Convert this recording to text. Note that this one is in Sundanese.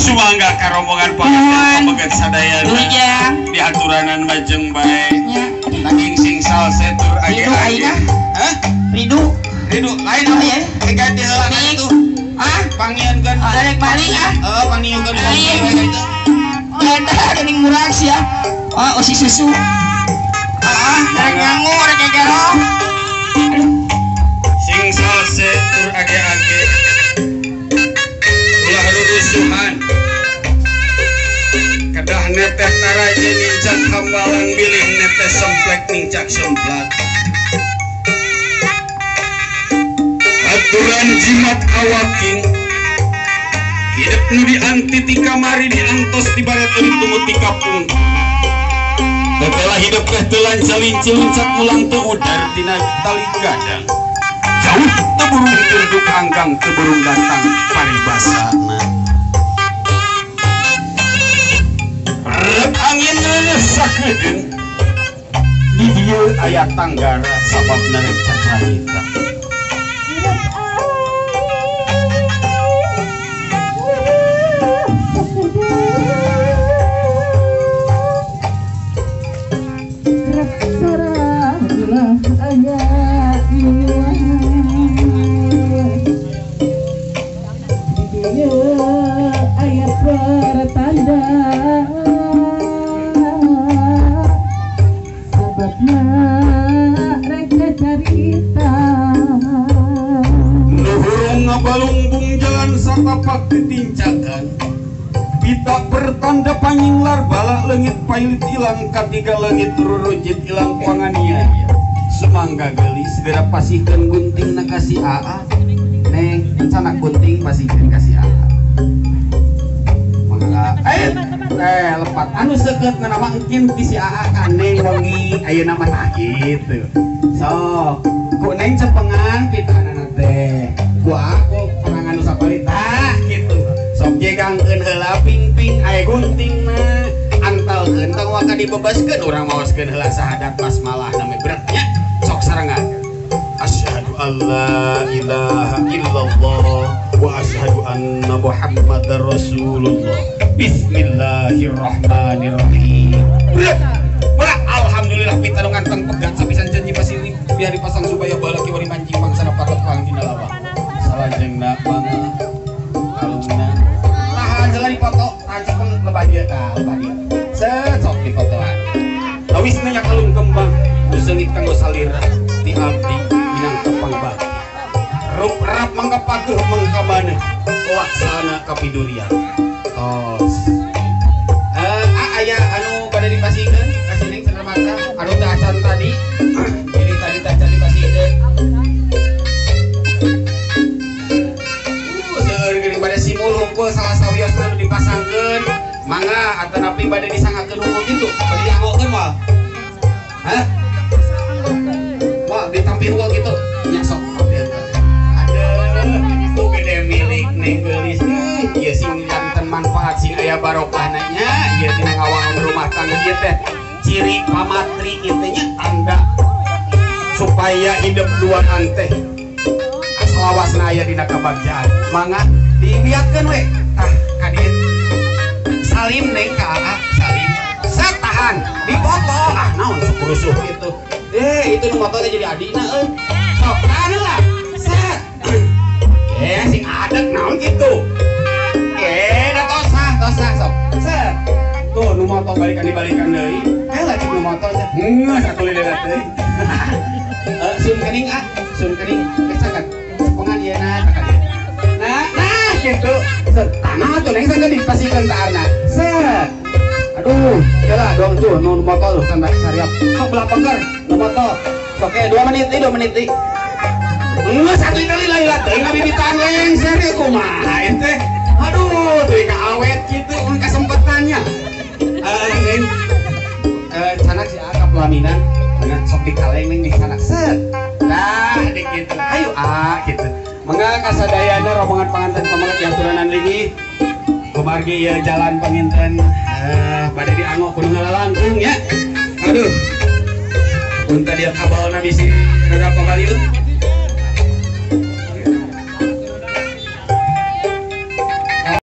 Sumangga ka rombongan panganten pameget sadayana. Diaturanan majeng bae. Nanging sing salse tur age-age. Hah? Ridu. Ridu lain ya. Ganti heula atuh. Ah, pangieunkeun. Rek maling ah. Heeh, pangieunkeun gitu. Eta geuning murag sia. Oh, osi susu. Ah, rek ngangu rek gegero. Sing salse tur age-age. Ulah rurusuhan. Kedah neteh taraje nincak hambalang bilih neteh semplek nincak semplak. Aturan jimat awaking hidup nu dianti ti kamari diantos di barat euy tumut ti kapung. Tetelah hidup teh teu lanca-linci lincak mulang teu udar tina tali gadang. Jauh teu burung tunduk anggang teu burung datang paribasana. Rep angin leuleus sakedeung di dieu aya tanggara sababna rek cacarita. Ayat pertanda sebabna rek carita nu hurung ngabalungbung jalan satapak ditincakan pita pertanda panyinglar balak leungit pailit ilang katiga leungit rurujit ilang panganiaya. Sumangga geulis segera pasihkeun guntingna ka si Aa. Neng canak gunting pasihkeun ka si Aa. Mangga lepat anu seukeut nganama engkin ti si Aa ka Neng wengi ayeuna mah tah kitu. Sok ku Neng cepengan pitanana teh. Ku aku pengangan nu sapali tah kitu. Sok jegangkeun heula ping-ping aya guntingna. Antalkeun tong waka dibebaskeun urang maoskeun heula sahadat basmalah nami beratnya sok sarengan. Asyhadu alla ilaha illallah wa asyhadu anna Muhammadar Rasulullah. Bismillahirrahmanirrahim. Berat, alhamdulillah pita nu nganteng pegat sapisan janji pasili biar dipasang supaya balaki wari mancing pangsana patot pang dina lawang. Salajengna mangga alungna. Tahan heula dipoto, tancep lebah dieu tah, lebah dieu. Set sok difotoan. Awisna nya kalung kembang nu seungit kanggo salira ti abdi minangka pangbakti. Rup rap mangga pageuh mangka maneh laksana kapidurian. Tos. Aya anu bade dipasihkeun ka si Neng cenah mata anu teu acan tadi. Jadi tadi teh acan dipasihkeun. Seueur geuning bade simul hungkul salah sawiosna nu dipasangkeun. Mangga atanapi bade disangakeun hungkul kitu bade dianggokeun moal. Hah? Moal ditampi hungkul kitu. Nya sok tampilkeun. Aduh, ku gede milik Neng geulis. Ieu sing janten manfaat sing aya barokahna nya ieu dina ngawangun rumah tangga ieu teh ciri pamatri ieu teh nya tanda supaya hidup duaan teh salawasna aya dina kabagjaan. Mangga dibiakeun we tah ka dieu. Salim Neng ka Aa, salim. Set tahan, dipoto. Ah naon sok rusuh kitu. Itu nu moto teh jadi adina euy. Sok tahan heula. Set. Sing adeg naon kitu. Da tosah sok. Set. Tuh nu moto balikan dibalikan deui. Lah cik nu moto teh. Geus atuh lila teuing. Sun kening ah, sun kening kecakat. Cepengan ieu na ka dieu. Nah kitu. Set tanah tuh Neng saged dipasihkeun ka arna. Set. Aduh, heula dong tuh nu moto tuh kan sariap. Sok belah pengker nu moto. Sok 2 menit deui, 2 menit deui. Geus atuh kali lila teuing ngabibitan lengser ieu kumaha ieu teh. Aduh, teuing ka awet kitu kasempetannya. Neng canak si Aa ka pelaminan, mangga sok dikaleng Neng di sana. Set. Nah, dik kitu. Ayo Aa kitu. Mangga kasadayana rombongan panganten pameget diaturanan linggih. Kumargi ieu jalan panginten bade dianggo kudu ngalalangkung nya. Aduh. Punten dia kabalna bisi rada pamaliut.